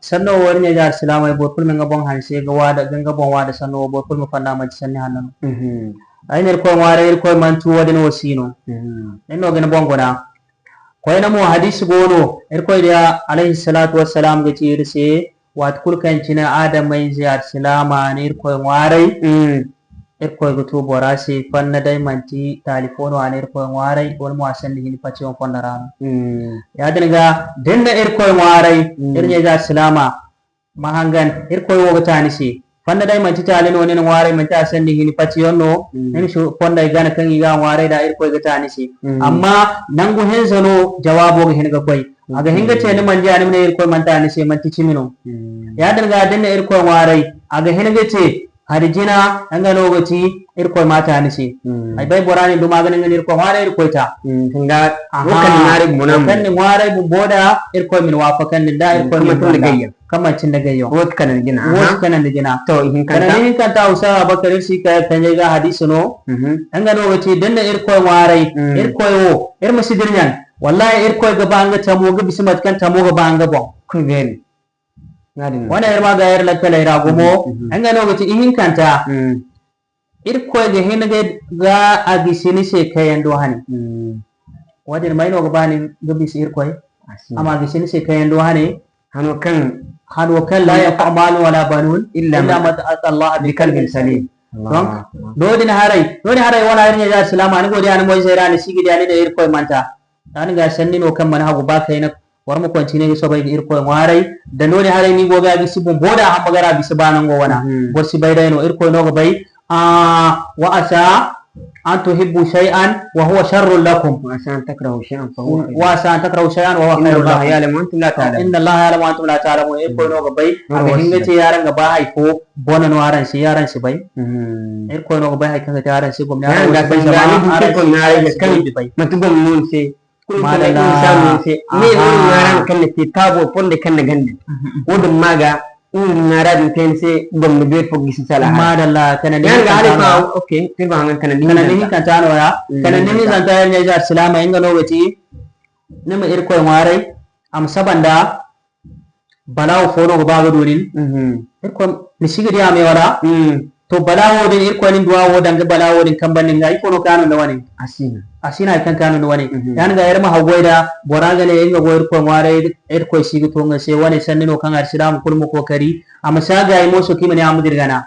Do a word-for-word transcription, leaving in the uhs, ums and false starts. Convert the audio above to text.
Sanno wo iri ɲa-ize alsilaamey, boro kulu ma nga boŋ hanse ga waada, ga nga boŋ waada sanno wo, boro kulu ma fonda manti sanni hanno no. Ay na Irkoy ŋwaaray, Irkoy mana tu wo-din wo si no. Nin no ga ni boŋ guna. Koyne mo, hadiisi go no, Irkoy diya alayhi salaatu wassalaam ga ci iri se, waati kulu kaŋ cine adamayze alsilaama na Irkoy ŋwaaray, Irkoy ga tu bora se, fonda day manti taali fo no a na Irkoy ŋwaaray, wala mo a sanni hini patiyoŋ fonda ra no. Ya-din ga, da ni na Irkoy ŋwaaray, iri ɲa-ize alsilaama, ma hangan, Irkoy wo ga ta ni se. Fonda day manti taali no ni na ŋwaaray, manti a sanni hini patiyoŋ no, ni na fondey gana kaŋ i ga a ŋwaaray da Irkoy ga ta ni se. Amma nangu hinza no jawaabo ga hin ga koy. A ga hin ga te ni mana di a, ni ma ne Irkoy mana ta ni se, manti cimi no. Ya-din ga, da ni na Irkoy ŋwaaray, a ga hin ga te hari jina, nga no ga ti Irkoy ma ta ni se. Ay bay bora nin duma ga ne nga na Irkoy ŋwaaray, Irkoy ta. Kaŋ ni ŋwaaray bumbo da Irkoy ma ni waafakandi nda Irkoy ma ni kaŋ manti nda gayyaŋ. Wo ti kanandi jina. To, ihinkanta. Kanandi hinkanta, Ustaz Abubakar, iri si kay kanjay ga hadiisi no. Nga no ga ti, da ni na Irkoy ŋwaaray, Irkoy wo, iri ma si dirɲan. Wallahi, Irkoy ga ba nga tamo ga bisa mate kaŋ tamo ga ba nga boŋ. Wane iri ma ga iri lakkaley ra gumo. Nga no ga ti ihinkanta. Irkoy ga hin ga, ga a gisi ni se kayando hane. Wo-din, may no ga ba nin ga bisa Irkoy? A ma gisi ni se kayando hane. Hano kaŋ, hano kaŋ la yanfa'u malun wala banun illa man ata Allah bi qalbin salim. Donc, no-din haray, no-din haray wane iri ɲa-ize alsilaama, ni go di a ni moy zayra, ni si ga di a, ni ne Irkoy mana ta. Ya-din ga sanni no kaŋ mana hagu ba kayna. Boro ma continue ga soobay ga Irkoy ŋwaaray. Da no-din haray ni go ga a gisi bumbo da hamba ga ra bisa ba nango wana. Boro si bay day no, Irkoy no ga bay. Wa asa an tuhibbu shay'an wa huwa sharrun lakum. Wa asa an takrahu shay'an fa huwa khayrun. Wa asa an takrahu shay'an wa huwa khayrun lakum. Inna Allaha ya'lamu wa antum la ta'lamun. Inna Allaha ya'lamu wa antum la ta'lamun. Irkoy no ga bay. A ga hin ga te yaran ga ba hay fo, bone no aran si, yaran si bay. Irkoy no ga bay hay kaŋ ga te aran si gomni, aran si bay zama aran si bay. Manti gomni no ni se. Kulu kulu iri samu ni se. Me no iri ŋwaara no kaŋ ni te taabo fonda kaŋ ni ganda. Wo-din ma ga iri ŋwaara din te ni se gomni beeri fo ga gisi sala hara. Madalla, kana ni hinkanta no ya. Kana ni hinkanta no ya. Kana ni hinkanta ya ɲa-ize alsilaama, nga no ga ti ni ma Irkoy ŋwaaray, a ma saba nda balaawo fo no ga ba ga du nin. Irkoy, ni si ga di a me wala? To, balaawo din, Irkoy nin duwa wo danga balaawo din kambandi nga, ifo no kaanu nda wane? A si no. A si no hay kaŋ kaanu nda wane. Ya-din ga iri ma haggoy da bora ga ne nga go Irkoy ŋwaaray, Irkoy si ga to nga se wane sanni no kaŋ alsilaama kulu ma kookari a ma si a gaayi mooso kaŋ i ma ne a ma dira gana.